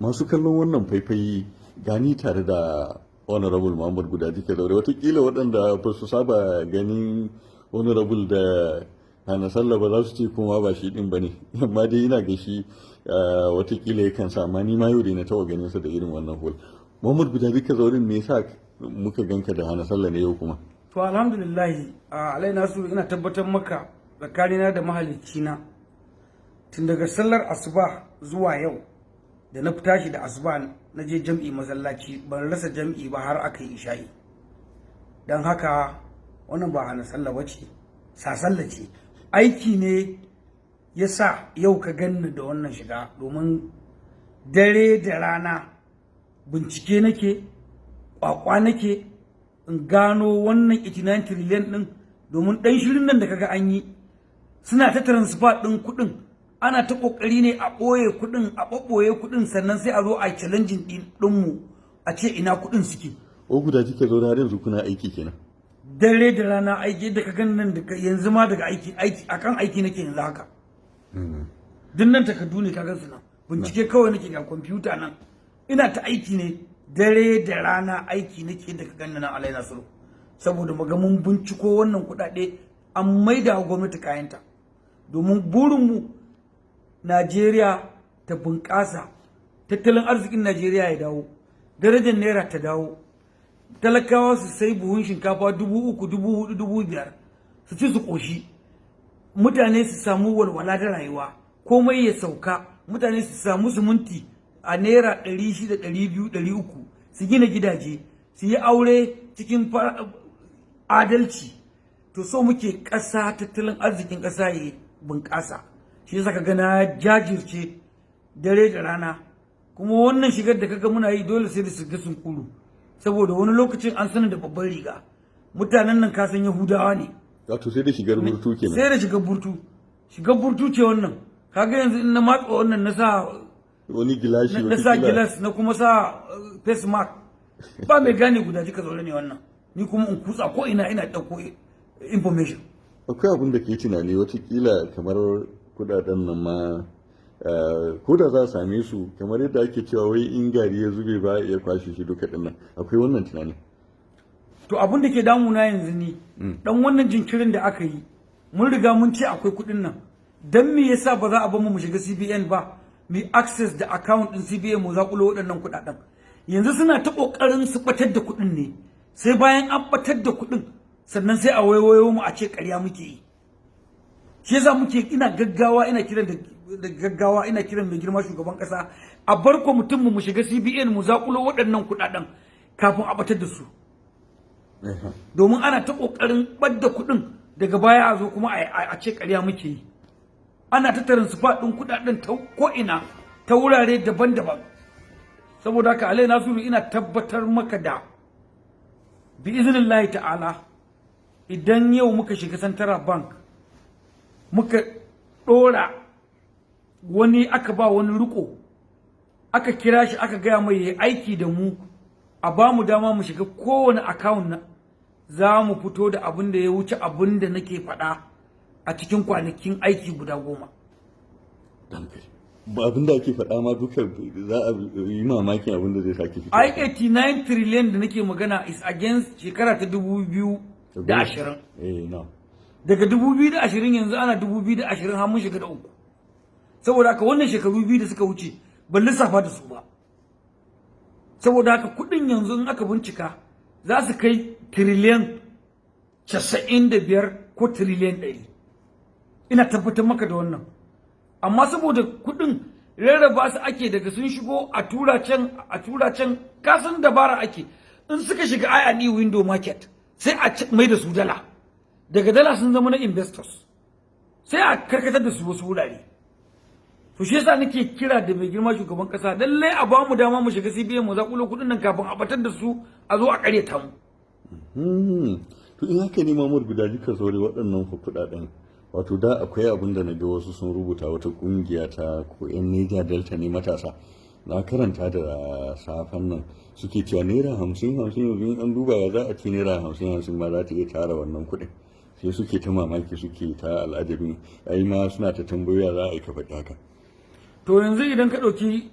Masu kallon wannan faifai, gani tare da Honorable Muhammad Gudaji Kazaure. Watakila waɗanda ba su saba ganin Honorable da hana sallah ba za su ce kuma ba shi ɗin ba ne, amma dai ina ga shi watakila yakan sa, amma ni ma yau dai na taɓa ganin sa da irin wannan hul. Muhammad Gudaji Kazaure, me yasa muka ganka da hana sallah ne yau kuma? To, alhamdulillah, Alai Nasiru, ina tabbatar maka tsakanina da mahaliccina, tun daga sallar asuba zuwa yau da na tashi da asuba na je jam'i masallaci, ban rasa jam'i ba har aka yi isha'i. Don haka wannan ba hana sallah ba ce, sa sallah ce. Aiki ne ya sa yau ka ganni da wannan shiga, domin dare da rana bincike nake, kwakwa nake in gano wannan 89 trillion din, domin dan shirin nan da kaga an yi, suna ta transfer din kuɗin, ana ta kokari ne a ɓoye kuɗin, a ɓoɓɓoye kuɗin, sannan sai a zo a challenging ɗinmu a ce ina kuɗin suke. O, Gudaji Kazaure, har yanzu kuna aiki kenan? Dare da rana aiki da ka ganin nan, da yanzu ma daga aiki, aiki akan aiki nake yanzu haka. Duk nan takardu ne ka gansu nan, bincike kawai nake. Ga kwamfuta nan, ina ta aiki ne, dare da rana aiki nake da ka ganin nan, Alai Nasiru, saboda mu ga mun binciko wannan kuɗaɗe an maida wa gwamnati kayanta, domin burinmu Najeriya ta bunƙasa, tattalin arzikin Najeriya ya dawo, darajar naira ta dawo, talakawa su sai buhun shinkafa 3,000, 4,000, 5,000, su ci su ƙoshi, mutane su samu walwala da rayuwa, komai ya sauka, mutane su samu siminti a naira 600, 200, 300, su gina gidaje, su yi aure cikin adalci. To, so muke ƙasa, tattalin arzikin ƙasa ya bunƙasa. Shi yasa ka ga na jajirce dare da rana. Kuma wannan shigar da kaga muna yi, dole sai da shiga sunkuru, saboda wani lokacin an sani da babban riga. Mutanen nan, ka san Yahudawa ne. Wato sai da shigar burtu kenan. Sai da shigar burtu. Shigar burtu ce wannan. Kaga yanzu in na matsa wannan, na sa wani gilashi, na sa gilas, na kuma sa face mask, ba mai gane Gudaji Kazaure ne wannan. Ni kuma in kutsa ko ina, ina ɗauko information. Akwai abin da ke tunani, watakila kamar kudaden nan ma, ko da za a same su, kamar yadda ake cewa wai in gari ya zube ba ya kwashe shi duka dinnan, akwai wannan tunani. To, abin da ke damuna yanzu ni, dan wannan jinkirin da aka yi, mun riga mun ce akwai kuɗin nan, dan me yasa ba za a bar mu mu shiga CBN ba, mu access da account din CBN, mu zakulo waɗannan kuɗaɗen? Yanzu suna ta kokarin su batar da kuɗin ne, sai bayan an batar da kuɗin sannan sai a waiwayo mu a ce ƙarya muke yi. Shi yasa muke ina gaggawa, ina kiran da gaggawa, ina kiran mai girma shugaban kasa a bar kwamitin mu mu shiga CBN mu zakulo waɗannan kuɗaɗen kafin a batar da su, domin ana ta kokarin ɓadda kuɗin, daga baya a zo kuma a ce ƙarya muke yi. Ana ta transfer ɗin kuɗaɗen ta ko'ina, ta wurare daban-daban. Saboda haka, Alai Nasiru, ina tabbatar maka da bi iznillahi ta'ala, idan yau muka shiga Central Bank, muka ɗora wani, aka ba wani riko, aka kira shi, aka gaya mai aiki da mu, a ba mu dama mu shiga kowane account na, za mu fito da abin da ya wuce abin da nake faɗa a cikin kwanakin aiki guda 10. Ba abin da ake faɗa ma duka, za a yi mamakin abin da zai sake fito. Ai 89 trillion da nake magana is against shekara ta 2020. Eh, na. Daga 2020, yanzu ana 2020, har mun shiga da uku. Saboda haka wannan shekaru 2 da suka wuce ban lissafa da su ba. Saboda haka kudin yanzu in aka bincika za su kai tiriliyan 95 ko tiriliyan 100. Ina tabbatar maka da wannan. Amma saboda kudin rarraba su ake, daga sun shigo a tura can, a tura can, kasan dabara ake. In suka shiga I&E window market, sai a mai da su dala. Daga dala sun zama na investors, sai a karkatar da su wasu wurare. To, shi yasa nake kira da mai girma shugaban kasa, lalle a ba mu dama mu shiga CBN mu zakulo kudin nan kafin a batar da su, a zo a karyata mu. To, in haka ne, Mamur Gudaji Kazaure, waɗannan kuɗaɗen, wato da akwai abin da na ga wasu sun rubuta, wata ƙungiya ta ko 'yan Niger Delta ne matasa, na karanta da safen nan, suke cewa naira 50 50, yanzu in an duba ya za a ci naira 50 50 ma za ta iya tara wannan kuɗin. Sai suke ta mamaki, suke ta al'ajabi, ai ma suna ta tambayoyi za a yi ka faɗi haka. To, yanzu idan ka ɗauki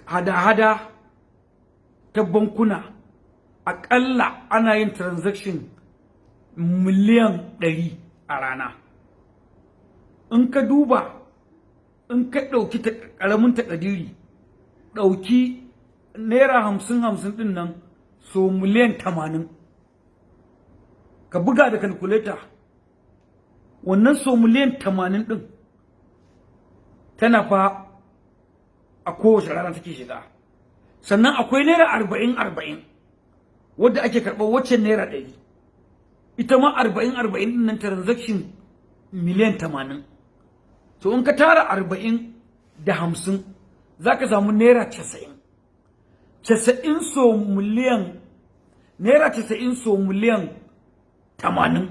Hada-hada ta bankuna, aƙalla ana yin transaction miliyan 100 a rana. In ka duba, in ka ɗauki ƙaramin takadiri, ɗauki ₦50-50 ɗin nan so miliyan 80, ka buga da calculator, wannan so miliyan 80 ɗin tana fa a kowace rana take shiga. Sannan akwai ₦40-40 wadda ake karɓar waccan ₦100, ita ma 40-40 ɗin nan transaction miliyan 80. To, in ka tara 40 da 50, za ka samu ₦90. 90 so miliyan, ₦90 so miliyan 80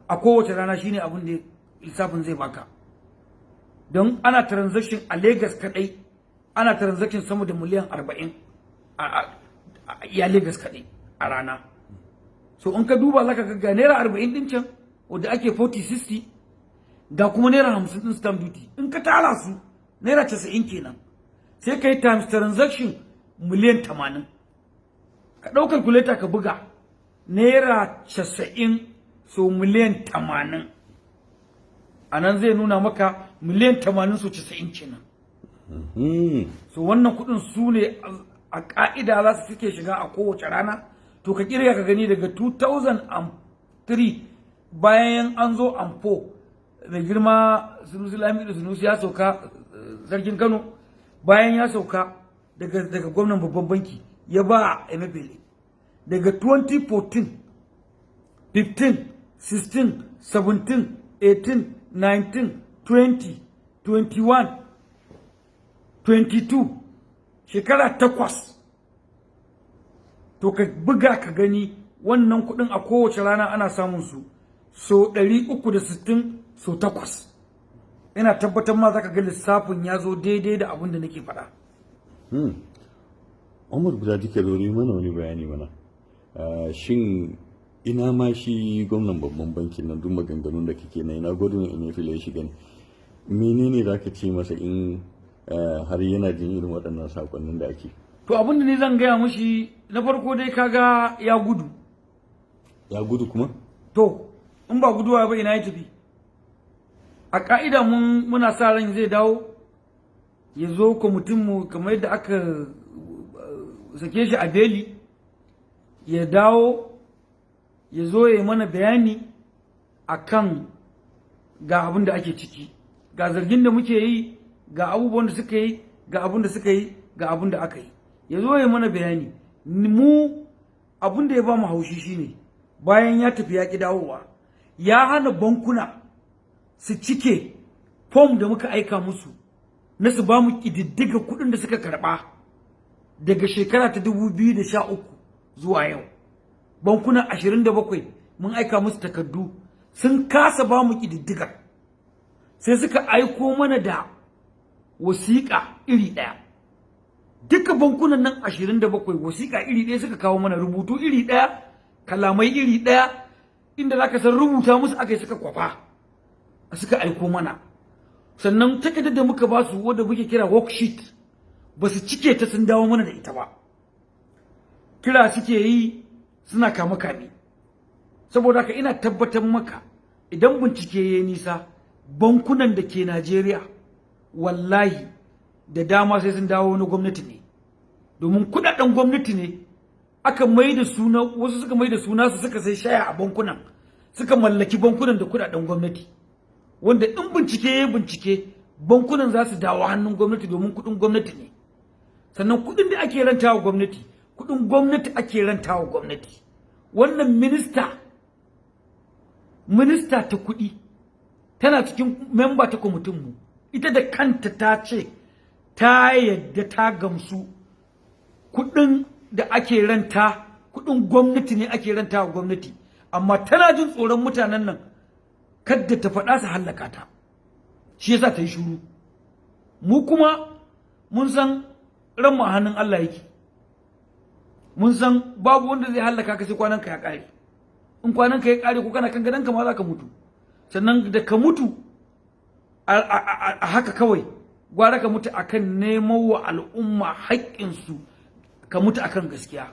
a kowace rana, shine abin da lissafin zai baka. Don ana transaction a Lagos kadai, ana transaction sama da miliyan 40 a iya Lagos kadai a rana. So in ka duba, zaka ga ₦40 din can wadda ake 40-60, ga kuma ₦50 din stamp duty. In ka tara su, ₦90 kenan. Sai ka yi times transaction miliyan 80. Ka ɗau calculator ka buga ₦90 so miliyan 80, a nan zai nuna maka miliyan 80 so 90 kenan. So wannan kuɗin su ne a ƙa'ida za su suke shiga a kowace rana. To, ka kirga ka gani, daga 2003, bayan an zo amfo mai girma Sunusi Lamido Sunusi ya sauka, sarkin Kano, bayan ya sauka daga gwamnan babban banki, ya ba Emefiele, daga 2014, 15, 16, 17, 18, 19, 20, 21, 22, shekara 8. To, ka buga ka gani, wannan kudin a kowace rana ana samun su so 360 so 8. Ina tabbatar ma zaka ga lissafin ya zo daidai da abin da nake faɗa. Umar Guda duka zo mana wani bayani mana. Shin ina ma shi gwamnan babban bankin nan, duk maganganun da kake na, ina Godwin Emefiele ya shiga ne? Menene za ka ce masa in har yana jin irin waɗannan sakonnin da ake? To, abin da ni zan gaya mushi, na farko dai, kaga ya gudu. Ya gudu kuma? To, in ba guduwa ba, ina ya tafi? A ka'ida mun muna sa ran zai dawo, ya zo kwamitin mu, kamar yadda aka sake shi a beli, ya dawo ya zo ya yi mana bayani akan ga abin da ake ciki, ga zargin da muke yi, ga abubuwan da suka yi, ga abin da suka yi, ga abin da aka yi. Ya zo ya mana bayani. Mu abin da ya ba mu haushi shine, bayan ya tafi ya ki dawowa, ya hana bankuna su cike fom da muka aika musu na su ba mu ƙididdiga kuɗin da suka karɓa daga shekara ta 2013 zuwa yau. Bankuna 27 mun aika musu takardu, sun kasa ba mu ƙididdigar. Sai suka aiko mana da wasiƙa iri ɗaya. Duka bankunan nan 27, wasiƙa iri ɗaya suka kawo mana, rubutu iri ɗaya, kalamai iri ɗaya, inda za ka san rubuta musu aka yi suka kwafa suka aiko mana. Sannan takardar da muka ba su, wadda muke kira worksheet, ba su cike ta sun dawo mana da ita ba. Kira suke yi suna kame kame. Saboda haka ina tabbatar maka, idan bincike ya nisa, bankunan da ke Najeriya, wallahi da dama sai sun dawo na gwamnati ne, domin kudaden gwamnati ne aka mai da suna, wasu suka mai da suna su suka sai shaya a bankunan, suka mallaki bankunan da kudaden gwamnati, wanda in bincike ya bincike, bankunan za su dawo hannun gwamnati, domin kudin gwamnati ne. Sannan kudin da ake rantawa gwamnati, kudin gwamnati ake rantawa gwamnati. Wannan minista ta kudi tana cikin memba ta kwamitin mu. Ita da kanta ta ce ta yadda, ta gamsu, kudin da ake ranta kudin gwamnati ne ake ranta wa gwamnati, amma tana jin tsoron mutanen nan, kadda ta faɗa su hallaka ta, shi yasa ta yi shiru. Mu kuma mun san ranmu a hannun Allah yake. Mun san babu wanda zai hallaka ka sai kwanan ka ya ƙare. In kwanan ka ya ƙare, ko kana kan gadon ka ma, za ka mutu. Sannan da ka mutu a haka kawai, gwara ka mutu akan nemo wa al'umma haƙƙinsu, ka mutu akan gaskiya,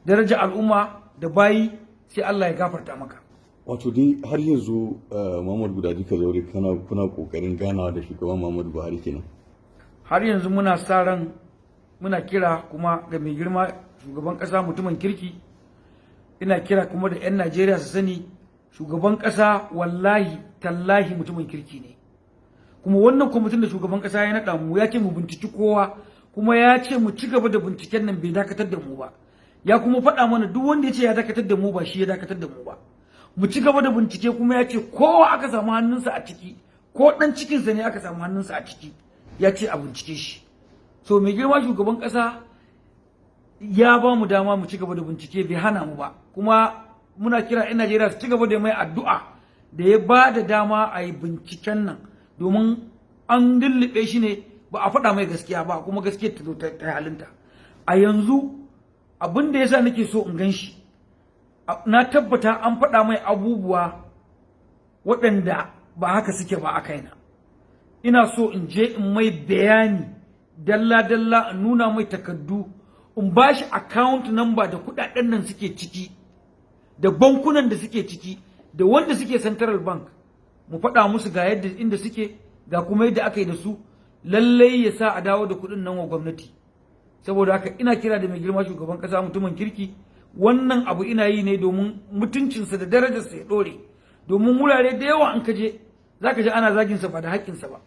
daraja al'umma da bayi, sai Allah ya gafarta maka. Wato dai har yanzu, Muhammad Gudaji Kazaure, kuna kokarin ganawa da shugaban Muhammadu Buhari kenan? Har yanzu muna sa ran, muna kira kuma ga mai girma shugaban kasa, mutumin kirki. Ina kira kuma da 'yan Najeriya su sani, shugaban kasa wallahi tallahi mutumin kirki ne. Kuma wannan kwamitin da shugaban kasa ya naɗa mu, ya ce mu binciki kowa, kuma ya ce mu ci gaba da binciken nan, bai dakatar da mu ba. Ya kuma faɗa mana duk wanda ya ce ya dakatar da mu, ba shi ya dakatar da mu ba, mu ci gaba da bincike. Kuma ya ce kowa aka samu hannunsa a ciki, ko ɗan cikinsa ne aka samu hannunsa a ciki, ya ce a bincike shi. So mai girma shugaban ƙasa ya ba mu dama mu ci gaba da bincike, bai hana mu ba. Kuma muna kira 'yan Najeriya su ci gaba da mai addu'a da ya ba da dama a yi binciken nan, domin an lullube shi ne, ba a faɗa mai gaskiya ba, kuma gaskiyar ta zo ta halinta. A yanzu abin da yasa nake so in gan shi, na tabbata an faɗa mai abubuwa waɗanda ba haka suke ba a kaina. Ina so in je in mai bayani dalla-dalla, in nuna mai takardu, in ba shi account number da kuɗaɗen nan suke ciki, da bankunan da suke ciki, da wanda suke Central Bank, mu faɗa musu ga yadda inda suke, ga kuma yadda aka yi da su. Lallai ya sa a dawo da kuɗin nan wa gwamnati. Saboda haka ina kira da mai girma shugaban ƙasa, mutumin kirki, wannan abu ina yi ne domin mutuncinsa da darajarsa ya ɗore, domin wurare da yawa an kaje za ka ji ana zaginsa ba da haƙƙinsa ba.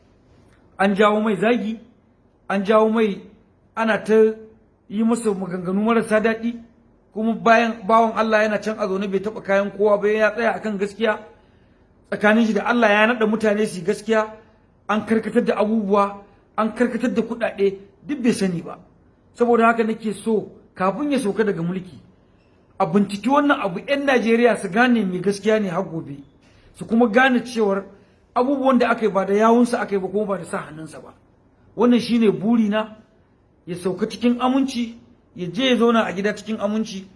An jawo mai zagi, an jawo mai, ana ta yi masa maganganu marasa daɗi. Kuma bayan bawan Allah yana can a zaune, bai taɓa kayan kowa ba, ya tsaya akan gaskiya tsakanin shi da Allah, ya naɗa mutane su gaskiya. An karkatar da abubuwa, an karkatar da kuɗaɗe, duk bai sani ba. Saboda haka nake so kafin ya sauka daga mulki a binciki wannan abu, 'yan Najeriya su gane mai gaskiya ne har gobe, su kuma gane cewar abubuwan da aka yi ba da yawunsa aka yi ba, kuma ba da sa hannunsa ba. Wannan shine burina, ya sauka cikin aminci, ya je ya zauna a gida cikin aminci,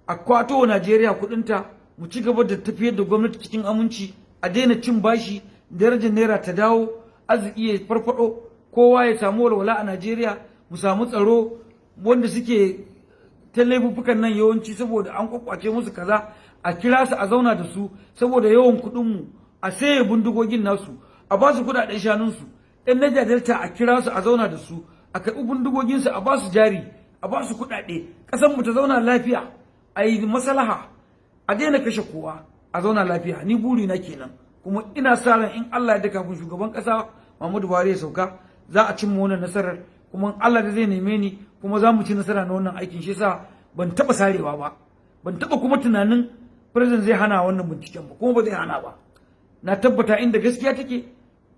a kwato wa Najeriya kudinta, mu ci gaba da tafiyar da gwamnati cikin aminci, a daina cin bashi, darajar naira ta dawo, arziki ya farfado, kowa ya samu walwala a Najeriya, mu samu tsaro. Wanda suke ta laifuffukan nan yawanci saboda an kwakwace musu kaza, a kira su a zauna da su. Saboda yawan kuɗinmu, a saye bindigogin nasu, a ba su kuɗaɗen shanunsu. Ɗan Niger Delta a kira su a zauna da su, a karɓi bindigoginsu, a ba su jari, a ba su kuɗaɗe, ƙasar mu ta zauna lafiya, a yi maslaha, a daina kashe kowa, a zauna lafiya. Ni buri na kenan, kuma ina sa ran in Allah ya da kafin shugaban ƙasa Muhammadu Buhari ya sauka za a cimma wannan nasarar. Kuma Allah da zai neme ni, kuma za mu ci nasara na wannan aikin. Shi yasa ban taɓa sarewa ba, ban taɓa kuma tunanin president zai hana wannan binciken ba, kuma ba zai hana ba. Na tabbata inda gaskiya take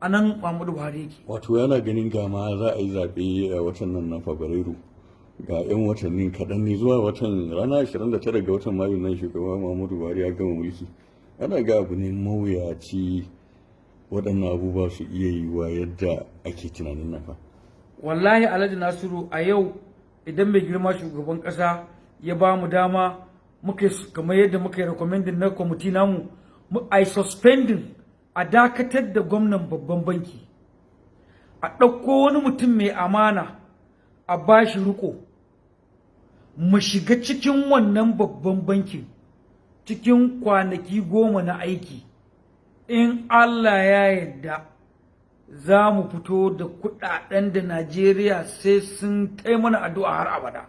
a nan Muhammadu Buhari yake. Wato yana ganin gama za a yi zaɓe a watan nan na Fabrairu, ga 'yan watannin kaɗan ne zuwa watan rana 29 ga watan Mayu nan shugaba Muhammadu Buhari ya gama mulki. Ana ga abu ne mawuyaci waɗannan abubuwa su iya yiwuwa yadda ake tunanin nan fa. Wallahi Alhaji Nasiru, a yau idan mai girma shugaban ƙasa ya ba mu dama muka kamar yadda muka yi recommending na kwamiti namu, a suspending, a dakatar da gwamnan babban banki, a ɗauko wani mutum mai amana a ba shi riko, mu shiga cikin wannan babban bankin cikin kwanaki 10 na aiki, in Allah ya yarda za mu fito da kudaden da Najeriya sai sun kai mana addu'a har abada.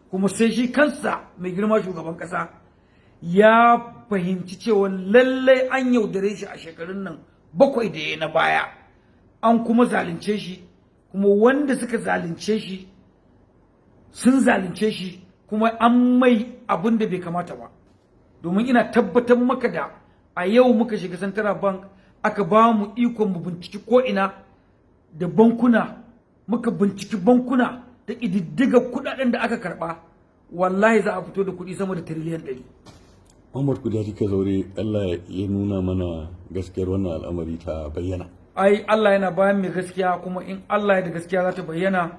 Kuma sai shi kansa mai girma shugaban kasa ya fahimci cewa lallai an yaudare shi a shekarun nan 7 da ya na baya, an kuma zalunce shi, kuma wanda suka zalunce shi sun zalunce shi, kuma an mai abin da bai kamata ba. Domin ina tabbatar maka da a yau muka shiga Central Bank, aka ba mu ikon mu binciki ko'ina da bankuna, muka binciki bankuna da ƙididdiga kuɗaɗen da aka karɓa, wallahi za a fito da kuɗi sama da tiriliyan 100. Muhammad Gudaji Kazaure, Allah ya nuna mana gaskiyar wannan al'amari ta bayyana. Ai Allah yana bayan mai gaskiya, kuma in Allah ya da gaskiya za ta bayyana,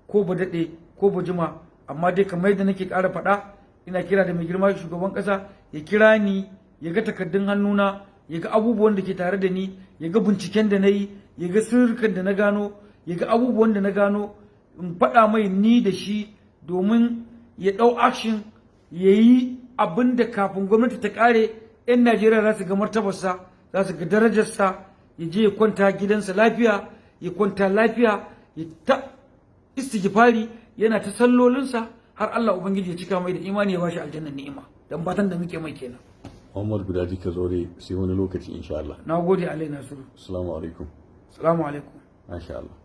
ko ba daɗe ko ba jima. Amma dai kamar yadda nake ƙara faɗa, ina kira da mai girma shugaban ƙasa ya kira ni, ya ga takardun hannuna, ya ga abubuwan da ke tare da ni, ya ga binciken da na yi, ya Ya ga sirrikan da na gano, ya ga abubuwan da na gano, in faɗa mai ni da shi domin ya ɗau action, ya yi abin da kafin gwamnati ta ƙare 'yan Najeriya za su ga martabarsa, za su ga darajarsa. Ya je ya kwanta gidansa lafiya, ya kwanta lafiya, ya ta istighfari, yana ta sallolinsa har Allah Ubangiji ya cika mai da imani, ya bashi aljannan ni'ima. Dan fatan da muke mai kenan. Muhammad Gudaji Kazaure, sai wani lokaci insha Allah. Na gode, Alai Nasiru. Assalamu alaikum. Assalamu alaikum. Masha Allah.